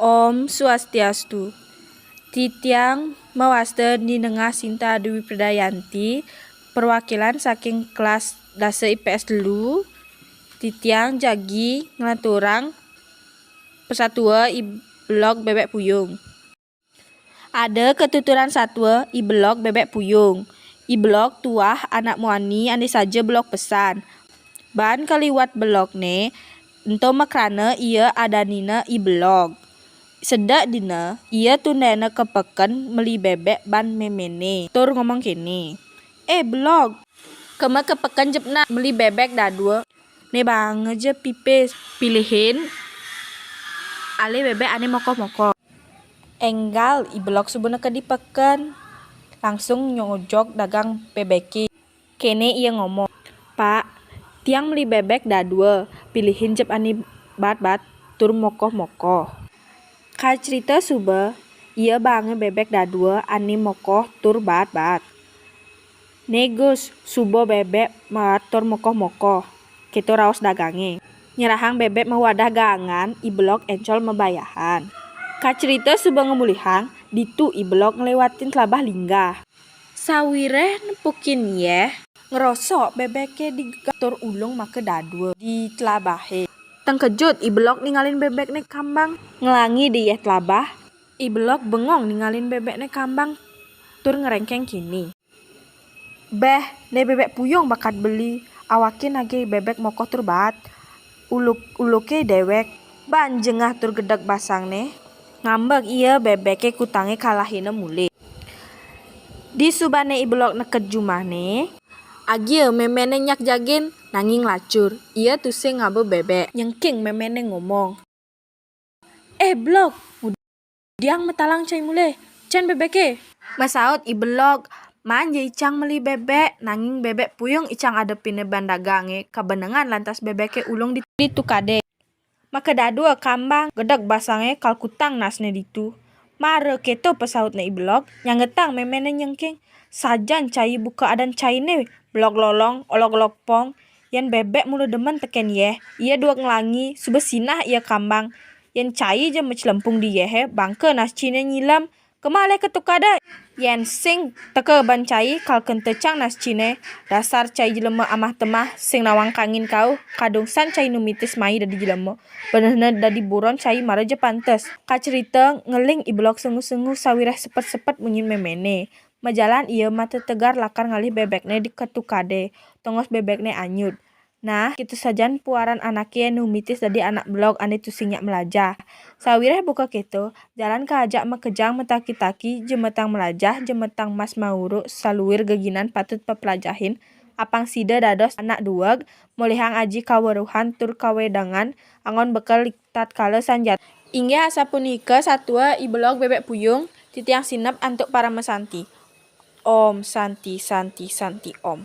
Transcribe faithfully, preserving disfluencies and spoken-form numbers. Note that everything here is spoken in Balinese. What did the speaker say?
Om Swastiastu. Titiang mawasta Ni Nengah Sinta Dwi Predayanti, perwakilan saking kelas dasa I P S telu. Titiang jagi nglanturang pesatua I Belog Bebek Puyung. Ada ketuturan satua I Belog Bebek Puyung. I Belog tuah anak muani ane saja belog pesan. Ban kaliwat belogné, ento makrana ia adanina I Belog. Sedek dina, ia tundena ka peken meli bebek ban méméné, tur ngomong kéné, "Eh, Belog, kema ka peken jepna meli bebek dadua. Né baanga ja pipis, pilihin alih bebek ané mokoh-mokoh." Énggal I Belog suba neked di peken, langsung nyojog dagang bebeké. Kéné ia ngomong, "Pak, tiang meli bebek dadua, pilihin jep ané baat-baat tur mokoh-mokoh." Kacrita suba, ia baanga bebek dadua ané mokoh tur baat-baat. "Né Gus, suba bebek baat tur mokoh-mokoh," kéto raos dagangé. Nyerahang bebek mawadah gaangan, I Belog éncol mabayahan. Kacrita suba ngamulihang, ditu I Belog ngléwatin tlabah linggah. Sawiréh nepukin yéh, ngrosok bebeké di gegang tur ulung maka dadua di tlabahé. Tengkejut I Belog ningalin bebekné kambang nglangi di yéh tlabah. I Belog bengong ningalin bebekné kambang tur ngréngkéng kéné, "Béh, né bebek puyung bakat beli, awaké nagih bebek mokoh tur baat. Uluk-uluké déwék, ban jengah tur gedeg basangné." Ngambek ia, bebeké kutangé kalahina mulih. Disubané I Belog neked jumahné, agia méméné nyak jagin, nanging lacur. Ia tusing ngaba bebek. Nyengking méméné ngomong, "Eh, Belog, ngudiang matalang cai mulih. Cén bebeké?" Masaut I Belog, "Maan ja icang meli bebek, nanging bebek puyung icang adepina ban dagangé, kabenengan lantas bebeké ulung di, di tukadé. Maka dadua kambang, gedeg basangé kal kutang nasné ditu." Mara kéto pasautné I Belog, nyangetang méméné nyengking. Sajan cai buka adan cainé, Belog lolong, Olog-olog pong. Yén bebek mula demen tekén yéh, ia dua nglangi, suba sinah ia kambang. Yén cai ja maclempung di yéhé, bangka nas ciné nyilem. "Kema alih ka tukadé. Yén sing teka ban cai, kal kentecang nas ciné. Dasar cai jelema amah temah, sing nawang kangin kauh, kadung san cai nu mitis mai dadi jelema. Benehna dadi buron cai mara ja pantes." Kacrita ngeling I Belog sengu-sengu sawiréh sepet-sepet munyin méméné. Majalan ia matetegar lakar ngalih bebekné di ka tukadé, tongos bebekné anyud. Nah, kéto sajan puaran anaké nu mitis dadi anak Belog ané tusing nyak mlajah. Sawiréh buka kéto, jalan kaajak makejang mataki-taki, jemetang mlajah, jemetang mas mauruk, saluir geginan patut paplajahin, apang sida dados anak dueg, molihang aji kaweruhan tur kawedangan, anggon bekel tatkala sanjata. Inggih asapunika satua I Belog Bebek Puyung, titiang sineb antuk paramasanti. Om Santi, Santi, Santi, Om.